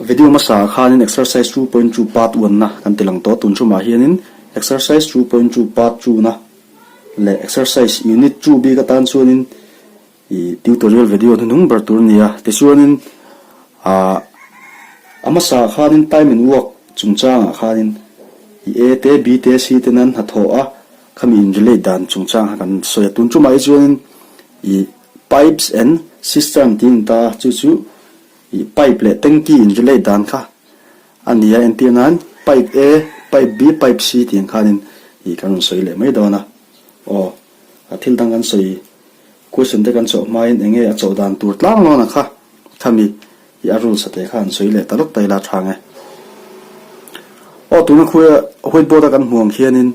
Video hmasa ah khanin exercise 2.2 part 1 na kan ti lang tawh tun ṭumah hianin exercise 2.2 part 2 na leh exercise unit 2 bik atan chuanin ih tutorial video hnuhnung ber tur a ni a. Tichuanin ah a hmasa ah khanin time and work chungchangah khanin ih A te B te C te nan hnathawh a khami in relate dan chungchang kha kan sawi a. Tun ṭumah hi chuanin ih pipes and cistern tih a ni ta a chu chu Ih pipe leh tanky in relate dan kha a ni a, entir nan pipe A, pipe B, pipe C tih ang khanin ih kan rawn sawi leh mai dawn a. Aw, a thil dang kan sawi question te kan chawh hmain eng nge a chawh dan tur tlang lawn a kha khami ih a rules a te kha an sawi leh ta lawk ta ila tha ang e. Aw, tuna khuia whiteboard a kan hmuh ang khianin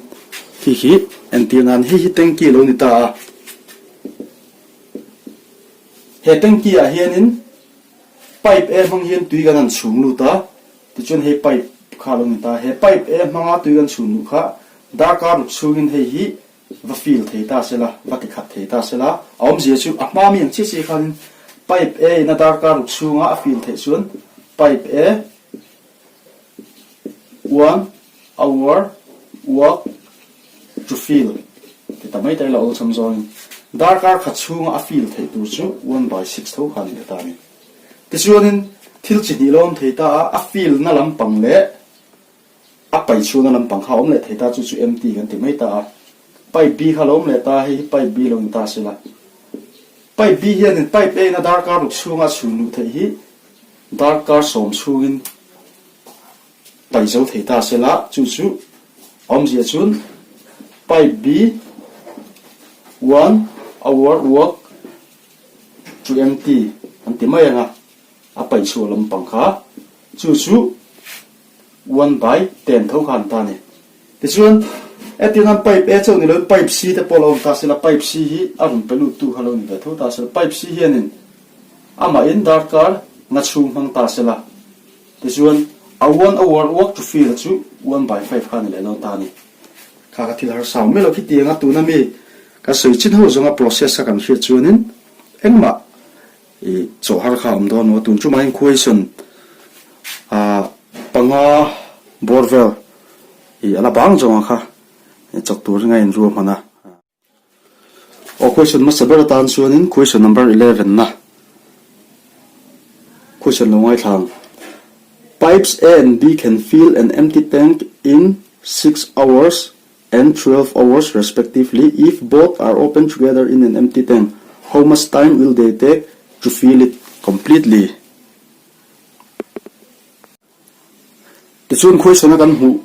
khi khi entir nan hei hi tanky lo ni ta a. He tanky ah hianin pipe e hmang hian tui kan han chhung lut a, tichuan hei pipe kha a lo ni ta. He pipe e hmanga tui kan chhun luh kha darkar ruk chhungin hei hi va fill thei ta se la, va ti khat thei ta se la, a awmzia chu a hma mi ang chiah chiah khanin pipe e in a darkar ruk chhunga a fill theih chuan pipe e one hour work to fill ti ta mai ta ila awlsam zawngin darkar khat chhunga a fill theih tur chu one by six tho kha a ni leh ta a ni. Tichuanin thil chi hnih lo awm thei ta a, a fill na lampang leh a pai chhuahna lampang kha a awm leh thei ta chu chu empty kan ti mai ta a. Pipe B kha lo awm leh ta a, hei hi pipe B lo ni ta se la. Pipe B hianin pipe A in a darkar ruk chhunga a chhun luh theih hi darkar sawm chhungin pai zo thei ta se la, chu chu awmzia chuan pipe B one hour work to empty an ti mai ang a, a pai chhuah lampang kha chu chu one by ten tho kha an ta a ni. Tichuan, hetiang hian pipe A chauh ni loin pipe C te pawh lo awm ta se la, pipe C hi a rawn pe lut tu kha lo ni ve tho ta se la, pipe C hianin amahin darkar nga chhung hmang ta se la, Tichuan, a one hour work to fill chu one by five kha a ni leh dawn ta a ni. Kha ka thil harsa awm mai lo khitiang a, tuna mi ka sawi chin ho zawnga process kha kan hriat chuanin engmah i chawh har kha a awm dawn lo a, tun chu mahin question ah panga bawr vel i a la bang zawnga kha chawk turin a inruahman a. Aw question hmasa ber atan chuanin question number 11 na question lo ngaithla ang. Pipes A and B can fill an empty tank in 6 hours and 12 hours respectively if both are open together in an empty tank. How much time will they take to fill it completely? Tichuan question a kan hmuh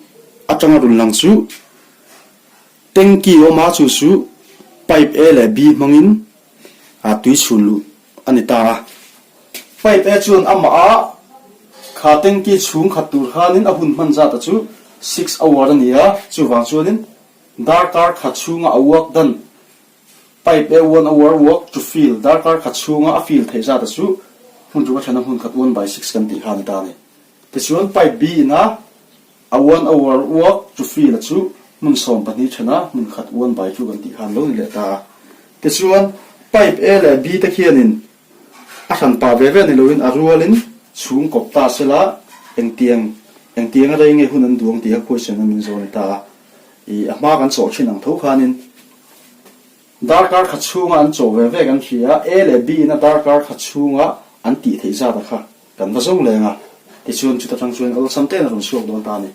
atanga rawn lang chu tanky awm a chu chu pipe A leh B hmangin a tui chhun luh a ni ta a. Pipe A chuan amah a kha tanky chhung khat tur khanin a hun hman zat a chu six hour a ni a, chuvang chuanin darkar khat chhunga a uak dan Pipe A one hour work to fill darkar khat chhunga a fill theih zat a chu hmun ruk a thena hmun khat one by six kan tih kha a ni ta a ni. Tichuan pipe B ina a one hour work to fill a chu hmun 12 thena hmun khat one by two kan tih kha an lo ni leh ta a. Tichuan pipe A leh B te khianin a hran pah ve ve ni loin a rualin chhung kawp ta sela engtiang engtiang a rei nge hun an duang tih kha question a min zawn ni ta a. Ih a hma kan chawh thin ang tho khanin Darkar kha chhunga an chawh ve ve kan hria a, A leh B ina darkar kha chhunga an tih theih zat a kha kan va zawng leng a, tichuan chuta tang chuan awlsam tein a rawn chhuak dawn ta a ni.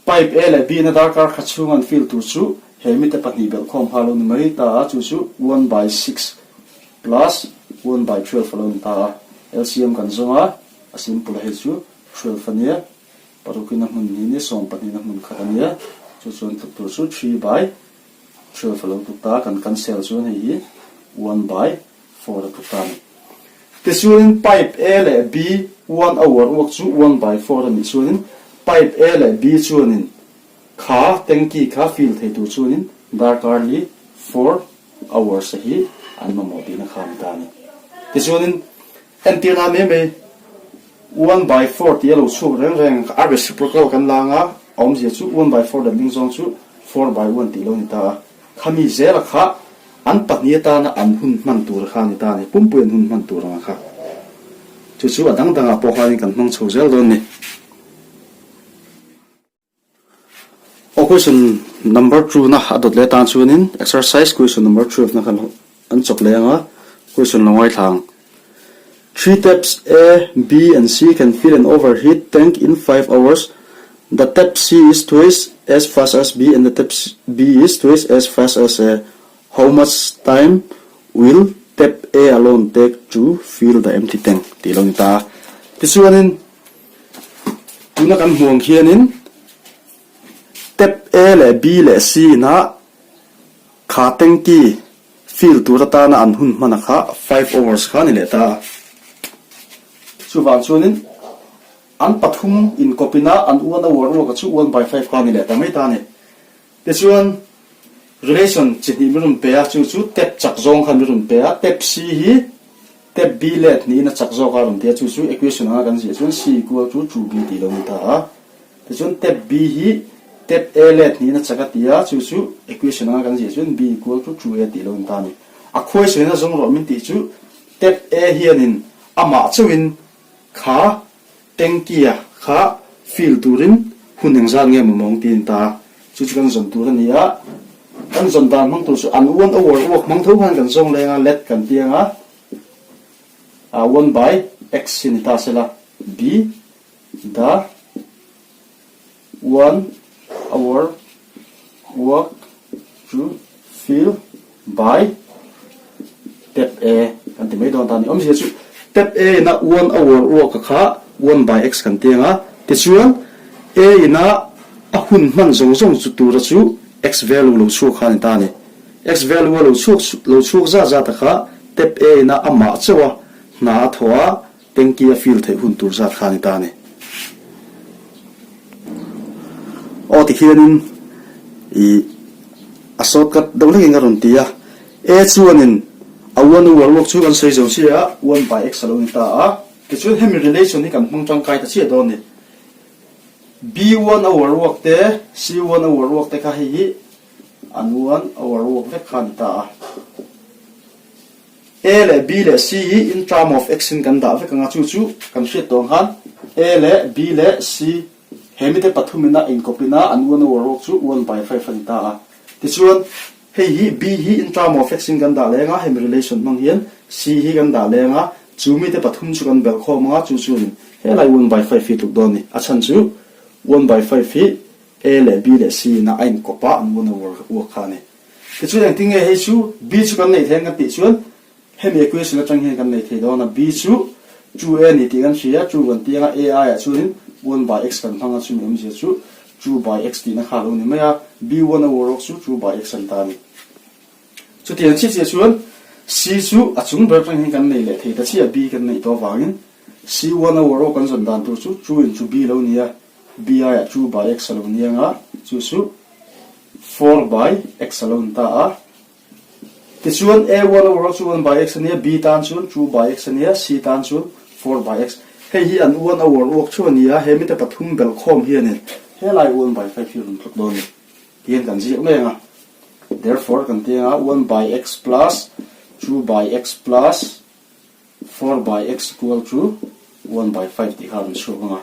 Pipe A leh B ina darkar kha chhunga an fill tur chu he mite pahnih belh khawm kha a lo ni mai ta a, chu chu one by six plus one by 12 a lo ni ta a, LCM kan zawng a, a simple a hei chu 12 a nia, paruk in a hmun hnih ni, 12 in a hmun khat a nia, chu chuan tluk tur chu three by 12 a lo tluk ta, kan cancel chuan hei hi one by four a tluk ta a ni. Tichuanin pipe A leh B one hour uak chu one by four a nih chuanin pipe A leh B chuanin kha tanky kha fill thei tur chuanin darkar li four hours a hi an mamawh tihna kha a ni ta a ni. Tichuanin entirna mai mai one by four tih a lo chhuak reng reng a reciprocal kan la anga a awmzia chu one by four letling zawng chu four by one tih lo ni ta a, khami zela kha an pahnih atana an hun hman tur kha a ni ta a ni, pumpui an hun hman tur anga kha. Chu chu a dang dangah pawh khanin kan hmang chho zel dawn ni. Aw question number two na a dawt leh tan chuanin exercise question number 12 na kha an chawp leh ang a, question lo ngaithla ang. Three taps A, B and C can fill an overheat tank in five hours. The tap C is twice as fast as B and the tap B is twice as fast as A. How much time will tap A alone take to fill the empty tank? Tih lo ni ta a. Tichuanin tuna kan hmuh ang khianin tap A leh B leh C ina kha tanky fill tur atana an hun hman a kha five hours kha a ni leh ta a. Chuvang chuanin an pathum inkawpina an one hour uaka chu one by five kha a ni leh ta mai ta a ni. Tichuan relation chi hnih mi rawn pe a, chu chu tap chak zawng khan mi rawn pe a, tap C hi tap B let niin a chak zawk a rawn ti a, chu chu equation anga kan ziah chuan C equal to 2B tih lo ni ta a. Tichuan tap B hi tap A let niin a chak a ti a, chu chu equation anga kan ziah chuan B equal to 2A tih lo ni ta a ni. A khuaisuaina zawng rawh min tih chu tap A hianin amah chauhin kha Tanky-a kha fill turin hun engzat nge mamawng tih a ni ta a, chu chu kan zawn tur a ni a. Kan zawn dan hmang tur chu an one hour uak hmang tho khan kan zawng leng a, let kan piang a, a one by x hi ni ta sela, b the one hour uak chu fill by tap A kan ti mai dawn ta a ni. Awmzia chu tap A ina one hour uak a kha one by x kan ti ang a, tichuan A ina a hun hman zawng zawng chu tura chu x value lo chhuak kha a ni ta a ni. X value a lo chhuak lo chhuak zat zat a kha tap A ina amah chauh a hna a thawh a, Tanky a fill theih hun tur zat kha a ni ta a ni. Aw tikhianin ih a shortcut deuh hlekin ka rawn ti a, A chuanin a one hour work chu kan sawi zo chiah a, one by x a lo ni ta a, tichuan hemi relation hi kan hmang tangkai ta chiah dawn a ni. B one hour work te, C one hour work te kha hei hi an one hour work vek kha a ni ta a. A leh B leh C hi in term of x in kan dah vek ang a, chu chu kan hriat tawh ang khan A leh B leh C he mite pathum ina inkawp ina an one hour work chu one by five a ni ta a. Tichuan hei hi B hi in term of x in kan dah leng a, hemi relation hmang hian C hi kan dah leng a, chu mite pathum chu kan belh khawm ang a, chu chuanin helai one by five hi tluk dawn a ni. A chhan chu one by five hi A leh B leh C ina a inkawp a, an one hour work kha a ni. Tichuan engtin nge hei chu B chu kan neih theih ang kan tih chuan hemi equation atang hian kan nei thei dawn a, B chu 2A ni tih kan hria, 2 kan ti anga A aiah chuanin 1 by x kan hmang a, chumi awmzia chu 2 by x tihna kha a lo ni mai a, B 1 a uar awk chu 2 by x a ni ta a ni. Chutiang chiah chiah chuan C chu a chung ber atang hian kan nei leh thei ta chiah, B kan neih tawh avangin C 1 a uar awk kan zawn dan tur chu 2 into B lo ni a, B aiah 2 by x a lo ni anga chu chu Four by x a lo ni ta a. Tichuan A one over chu one by x a nia, B tan chuan two by x a nia, C tan chuan four by x. Hei hi an one hour uak chu a ni a, he mite pathum belh khawm hianin helai one by five hi a rawn tluk dawn a ni. Tihian kan ziak mai ang a. Therefore kan ti ang a, one by x plus two by x plus four by x equal to one by five tih kha a rawn chhuak ang a.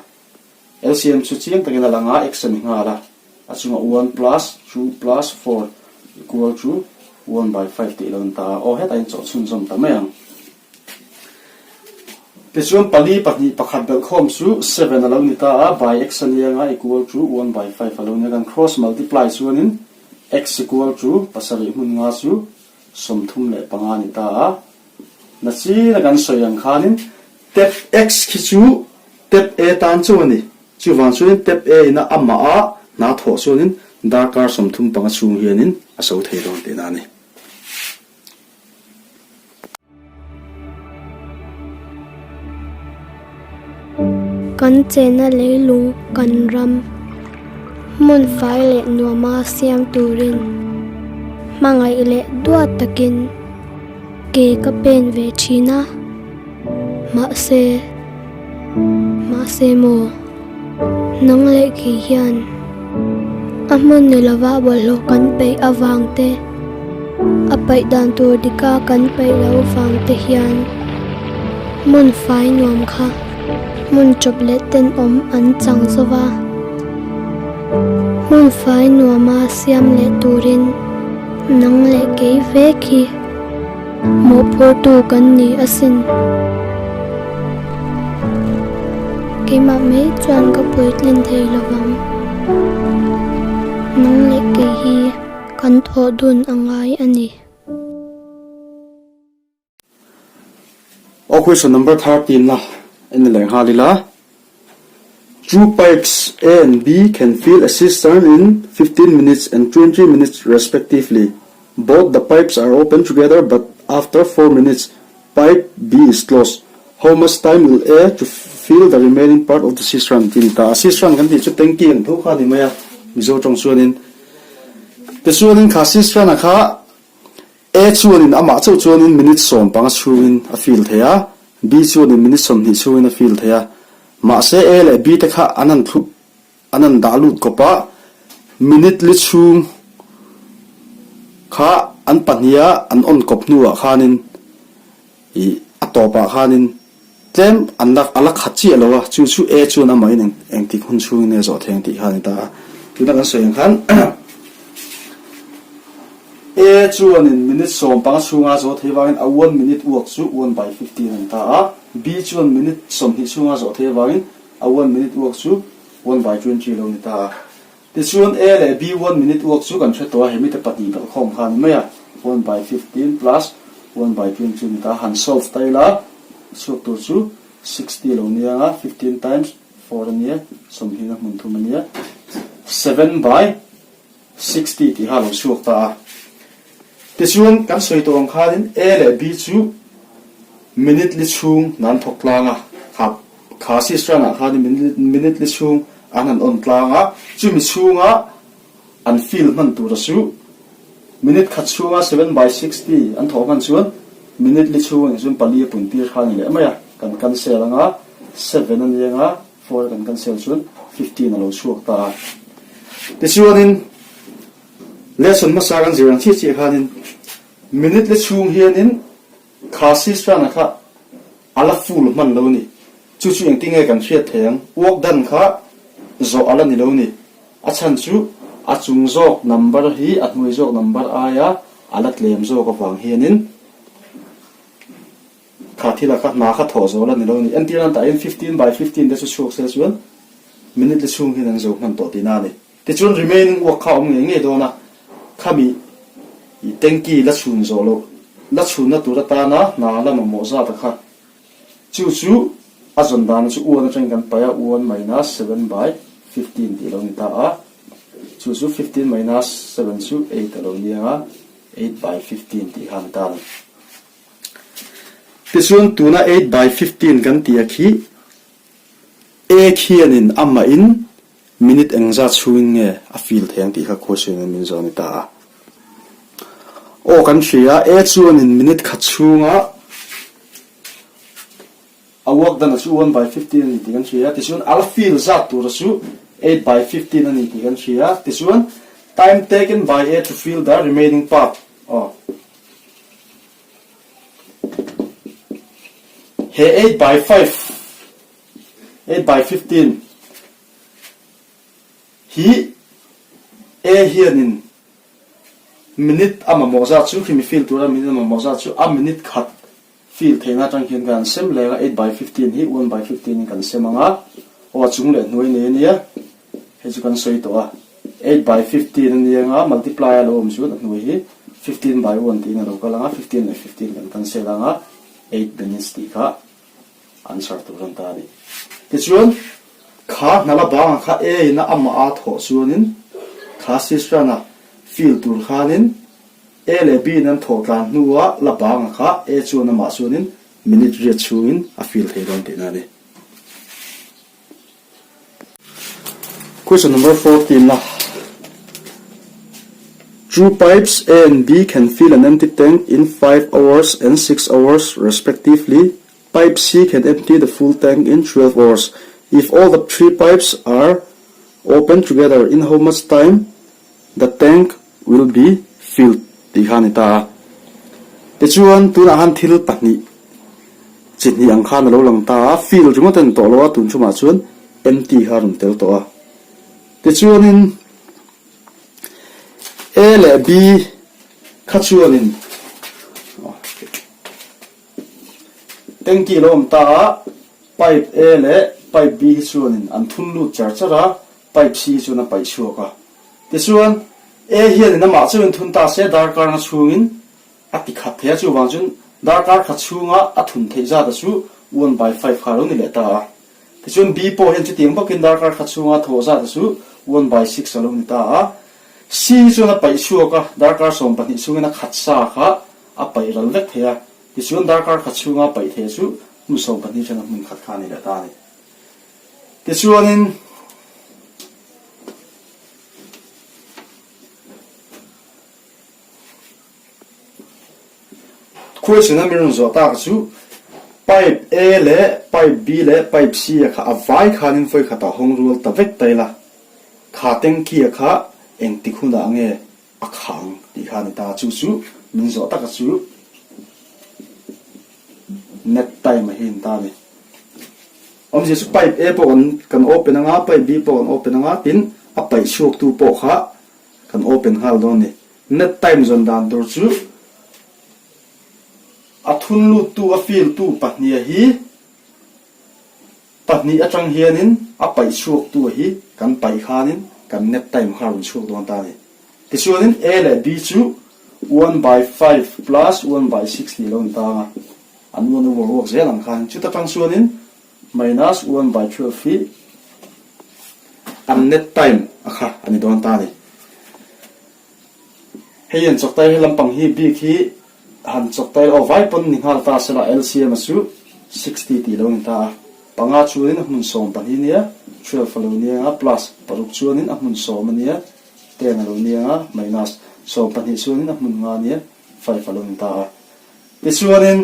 LCM chu chiang takin a lang a, x a ni nghal a, a chungah one plus two plus four equal to one by five tih lo ni ta a, aw hetah hian chawhchhunzawm ta mai ang. Tichuan pali pahnih pakhat belhkhawm chu seven a lo ni ta a, by x a ni anga equal to one by five a lo ni a, kan cross multiply chuanin x equal to pasarih hmun nga chu 35 a ni ta a. Nachina kan sawi ang khanin tap X khi chu tap A tan chauh a ni. Chuvang chuanin tap A ina amah a hna thawh chuanin darkar 35 chhung hianin a so thei dawn tihna a ni. Kan chena leilung kan ram hmun fai leh nuama siam turin hmangaih leh duat takin ke ka pen ve thin a, mahse mahse maw nang leh kei hian a hmun ni lova bawlhhlawh kan peih avang te a paih dan tur dika kan paih loh vang te hian. Hmun fai nuam kha hmun chawp leh tenawm an chang zo va. Hmun fai nuama siam leh turin nang leh kei vek hi mawhphurtu kan ni asin. Keimah mai chuan ka puitlin thei lo vang. Nang leh kei hi kan thawh dun a ngai a ni. Aw question number 13 la en leh nghal ila. Two pipes A and B can fill a cistern in 15 minutes and 20 minutes respectively. Both the pipes are open together but after 4 minutes pipe B is closed. How much time will A to fill the remaining part of the cistern tih a ni ta a. Cistern kan tih chu tanky ang tho kha a ni mai a Mizo tawng chuanin. Tichuanin kha cistern-a kha A chuanin amah chauh chuanin minute 15 chhungin a fill thei a, B chuanin minute 20 chhungin a fill thei a. Mahse A leh B te kha an han thlup, an han dah lut kawp a, minute li chhung kha an pahniha an on kawp hnuah khanin ih a tawpah khanin Tlem an la a la khat chiah lo a, chu chu A chuan amahin eng engtik hun chhungin nge zawh thei ang tih kha a ni ta a. Tuna kan sawi ang khan A chuanin minute 15 chhunga zawh thei vangin a one minute work chu one by 15 a ni ta a, B chuan minute 20 chhunga zawh thei avangin a one minute work chu one by 20 a lo ni ta a. Tichuan A leh B one minute work chu kan hre tawh a, he mite pahnih belh khawm kha a ni mai a, one by 15 plus one by 20 a ni ta a, han solve ta ila chhuak tur chu 60 lo nia ang a, 15 times four a nia, 20 na hmun thum a nia, seven by 60 tih kha a lo chhuak ta a. Tichuan kan sawi tawh ang khanin A leh B chu minute li chhung nan thawk tlang a, kha kha cistern ah khanin minute li chhung an han on tlang a, chumi chhunga an fill hman tura chu minute khat chhunga seven by 60 an thawh hman chuan minute li chhung engchuan pali a pun tir kha a ni leh mai a, kan cancel anga seven a ni anga four a kan cancel chuan 15 a lo chhuak ta a. Tichuanin. Lesson hmasa kan zir ang chiah chiah khanin minute le chhung hianin kha cistern-a kha a la full hman lo ni. Chu chu engtin nge kan hriat thei ang? Work done kha zawh a la ni lo ni. A chhan chu a chung zawk number hi a hnuai zawk number aia a la tlem zawk avang hianin kha thila kha hna kha thawh zawh a la ni lo ni. Entir nan tahin 15 by 15 te chu chhuak se chuan minute le chhung hian an zo hman tawh tihna a ni. Tichuan remaining work kha a awm ngei ngei dawn a, khami tanky la chhun zawh loh, la chhunna tur atana hna la mamawh zat a kha. Chu chu a zawn dana chu one atangin kan paih a, one minus seven by 15 tih a lo ni ta a, chu chu 15 minus seven chu eight a lo ni ang a, eight by 15 tih kha a ni ta a ni. Tichuan tuna eight by 15 kan tih a khi A khianin amahin Minute engzat chhungin nge a feel thei ang tih kha question in min zawh a ni ta a. Aw kan hria, A chuanin minute khat chhunga a work done a chu one by 15 a ni tih kan hria, tichuan a la feel zat tur a chu eight by 15 a ni tih kan hria, tichuan time taken by A to fill the remaining part aw he eight by five eight by 15 Hi A hianin minute a mamawh zat chu khimi fill tura minute a mamawh zat chu a minute khat fill theihna atang hian kan sem leng a, eight by 15 hi one by 15 in kan sem ang a, aw a chung leh hnuai nei a nia, hei chu kan sawi tawh a, eight by 15 a nia anga multiply a lo awm chuan a hnuai hi 15 by one tiin a lo kal ang a, 15 leh 15 kan cancel ang a, eight minutes tih kha an chhar tur an ta a ni. Tichuan, kha hna la bangah kha A in a amah a thawh chuanin kha cistern-a fill tur khanin A leh B in an thawh tlan hnuah la bangah kha A chuan amah chuanin minute riat chhungin a fill thei dawn tihna a ni. Question number 14 la Two pipes A and B can fill an empty tank in 5 hours and 6 hours respectively. Pipe C can empty the full tank in 12 hours. If all the three pipes are open together, in how much time the tank will be filled? Tih kha a ni ta a. Tichuan, tunah khan thil pahnih. Chi hnih ang khan a lo lang ta a, fill ringawt a ni tawh lo a, tun chumah chuan empty kha a rawn tel tawh a. Tichuanin A leh B kha chuanin tanky a lo awm ta a, pipe A leh pipe B hi chuanin an thun lut char char a, pipe C hi chuan a paih chhuak a. Tichuan A hianin amah chauhin thun ta se darkar na chhungin A ti khat thei a, chuvang chuan darkar khat chhunga a thun theih zat a chu one by five kha a lo ni leh ta a. Tichuan B pawh hian chutiang bawkin darkar khat chhunga a thawh zat a chu one by six a lo ni ta a. C chuan a paih chhuak a, darkar 12 chhungin a khat sa kha a paih ral vek thei a. Tichuan darkar khat chhunga a paih thei a chu hmun 12 then a hmun khat kha a ni leh ta a ni. Tichuanin. Question a min rawn zawh tak chu pipe A leh pipe B leh pipe C a kha a vai khanin vawi khatah hawng rual ta vek ta ila, kha tanky a kha engtik hunah nge a khang tih kha a ni ta. Chu chu min zawh taka chu net time a hi a ni ta a ni. Awmzia chu pipe A pawh kan kan open anga, pipe B pawh kan open anga tin a paih chhuaktu pawh kha kan open nghal dawn a ni. Net time zawn dan tur chu a thun luttu a fill tu pahniha hi pahnih atang hianin a paih chhuaktu a hi kan paih khanin kan net time kha a rawn chhuak dawn ta a ni. Tichuanin A leh B chu one by five plus one by six tih a lo ni ta ang a, an one over work zel ang khan chuta tang chuanin minus one by 12 hi an net time a kha a ni dawn ta a ni. Hei an chawktai he lampang hi bik hi han chawktai aw vai pawn ni nghal ta sela LCM a chu 60 tih lo ni ta a. Panga chuanin a hmun 12 nia, 12 a lo ni anga plus paruk chuanin a hmun sawm a nia, ten a lo ni anga minus 12 chuanin a hmun nga nia, five a lo ni ta a. Tichuanin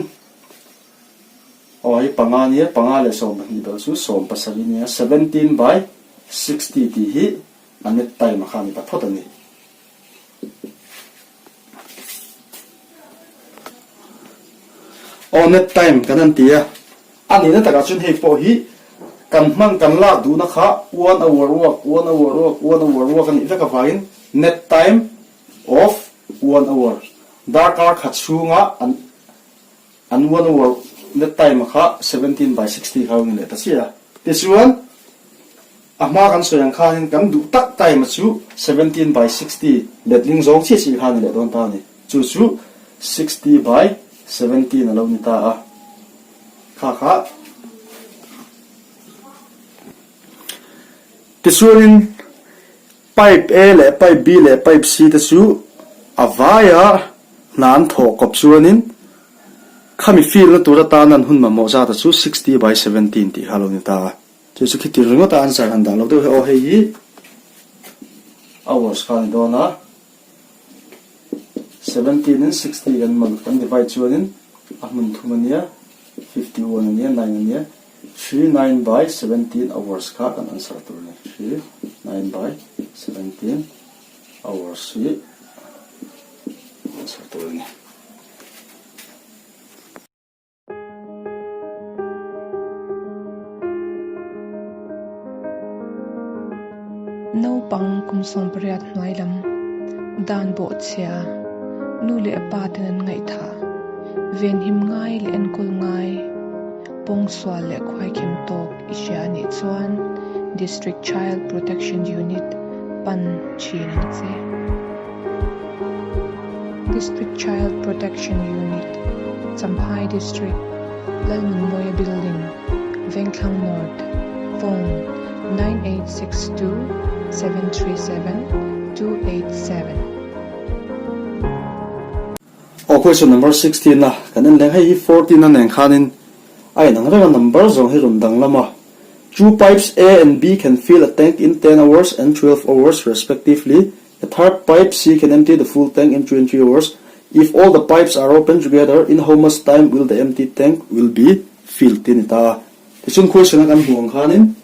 aw hei panga nia, panga leh 12 belh chu 17 nia, 17 by 60 tih hi A net time a kha ni ta phawt a ni. Aw net time kan han ti a, a nihna takah chuan hei pawh hi kan hman kan lak duhna kha one hour work, one hour work, one hour work a nih vek avangin net time of one hour darkar khat chhunga an an one hour net time a kha 17 by 60 kha a lo ni leh ta chiah a. Tichuan. A hma kan sawi ang khanin kan duh tak time chu 17 by 60 letling zawng chiah chiah kha a ni leh dawn ta a ni. Chu chu 60 by 17 a lo ni ta a. Kha kha. Tichuanin pipe A leh pipe B leh pipe C te chu a vaia hna an thawh kawp chuanin khami fill na tur atana an hun mamawh zata chu 60 by 17 tih kha a lo ni ta a. Chu chu khitir ringawt a answer han dah lo deuh hi aw hei hi hours kha a ni dawn a 17 in 60 kan man kan divide chuanin a hmun thum a nia 51 a nia 9 a nia 3 9 by 17 hours kha kan answer tur a ni 3 9 by 17 hours hi answer tur a ni. Naupang kum 18 hnuai lam dan bawhchhia nu leh pa ten an ngaihthah, venhim ngai leh enkawl ngai, pawngsual leh khuaikhem tawk i hria a nih chuan District Child Protection Unit pan thin ang che. District Child Protection Unit, Champhai District, Lalnunmawia Building, Vengthlang North, Phone, 9862 737 287. Aw question number 16 a kan en leng hei hi 14 a nen khanin a inang reng a number zawng hi rawn danglam a Two pipes A and B can fill a tank in 10 hours and 12 hours respectively A third pipe C can empty the full tank in 23 hours. If all the pipes are open together, in how much time will the empty tank will be filled tih a ni ta a. Tichuan question a kan hmuh ang khanin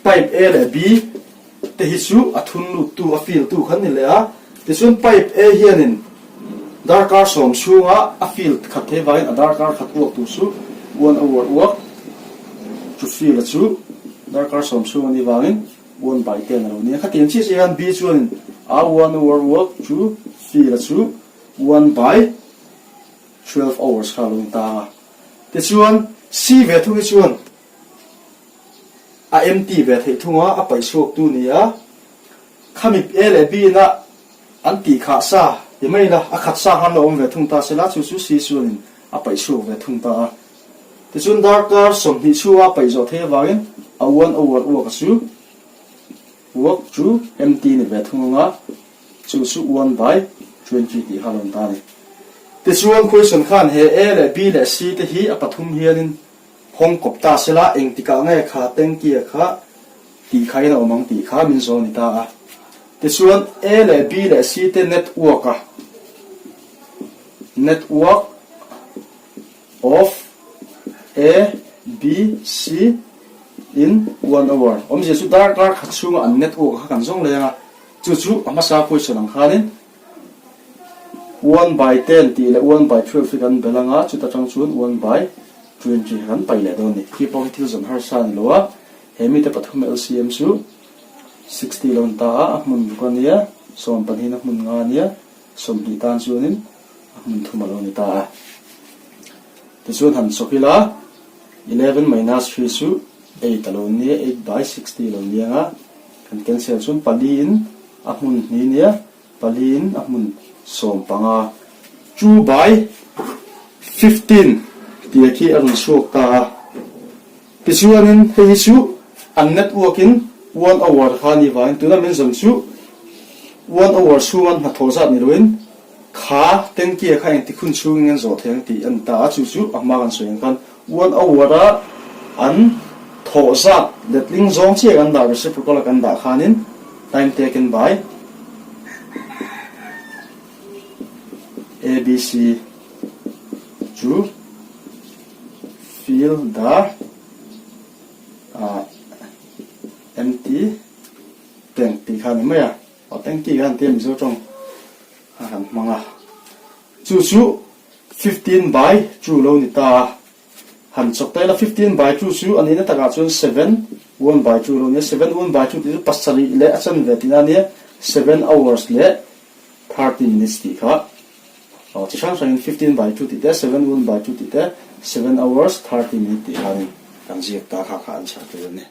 pipe A leh B te hi chu a thun lut tu, a fill tu khan ni leh a. Tichuan pipe A hianin darkar sawm chhunga a fill khat thei vangin a darkar khat uak tur chu. One hour work to fill a chu darkar 10 chhung a nih vangin one by 10 a lo nia. Khatiang chiah chiah hian B chuanin a one hour work to fill a chu one by 12 hours kha a lo ni ta a. Tichuan C ve thung hi chuan a empty ve theih thung a, a paih chhuak tu ni a. Khami A leh B ina an tih khah sa ti mai ila, a khat sa khan lo awm ve thung ta sela, chu chu C chuanin a paih chhuak ve thung ta a. Tichuan darkar 20 chhunga a paih zawh theih avangin a one hour uak a chu uak chu empty ni ve thung anga chu chu one by 20 tih kha a lo ni ta a ni. Tichuan question khan he A leh B leh C te hi a pathum hianin hawng kawp ta sela engtikah nge kha tanky a kha tih kha in a awm ang tih kha min zawn ni ta a. Tichuan A leh B leh C te network a network of A, B, C in one hour awmzia chu darkar khat chhunga an network kha kan zawng leng a, chu chu a hmasa question ang khanin one by 10 tih leh one by 12 hi kan bel anga chuta tang chuan one by 20 hi kan paih leh dawn a ni. Khi pawh hi thil zawn harsa a ni lo a. He mite pathum LCM chu 60 lo ni ta a, a hmun ruk a nia, 15 in a hmun nga a nia, 20 tan chuanin a hmun thum a lo ni ta a. Tichuan han chawk ila, 11 minus 3 chu 8 a lo nia, 8 by 60 a lo ni ang a, kan cancel chuan pali in a hmun hnih nia, pali in a hmun 15, 2 by 15 tih khi a rawn chhuak ta a. Tichuanin hei hi chu an network in one hour kha a nih vangin tuna min zawn chu one hour chhunga an hnathawh zat ni loin kha tanky kha engtik hun chhungin an zawh thei ang tih a ni ta a, chu chu a hma kan sawi ang khan one hour a an thawh zat letling zawng chiah kan dah reciprocal a kan dah khanin time taken by ABC chu Fill the empty tank tih kha a ni mai a, aw tanky kha an tia Mizo tawng a kan hmang a, chu chu 15 by 2 lo ni ta a, han chawk ta ila 15 by 2 chu a nihna takah chuan 7 1 by 2 lo ni a, 7 1 by 2 tih chu pasarih leh a chanve tihna a nia, 7 hours leh 30 minutes tih kha. Aw chi hrang hrangin 15 by 2 tih te, 7 1 by 2 tih te, 7 hours 30 minute tih khanin kan ziak ta kha kha an chhar tur a ni.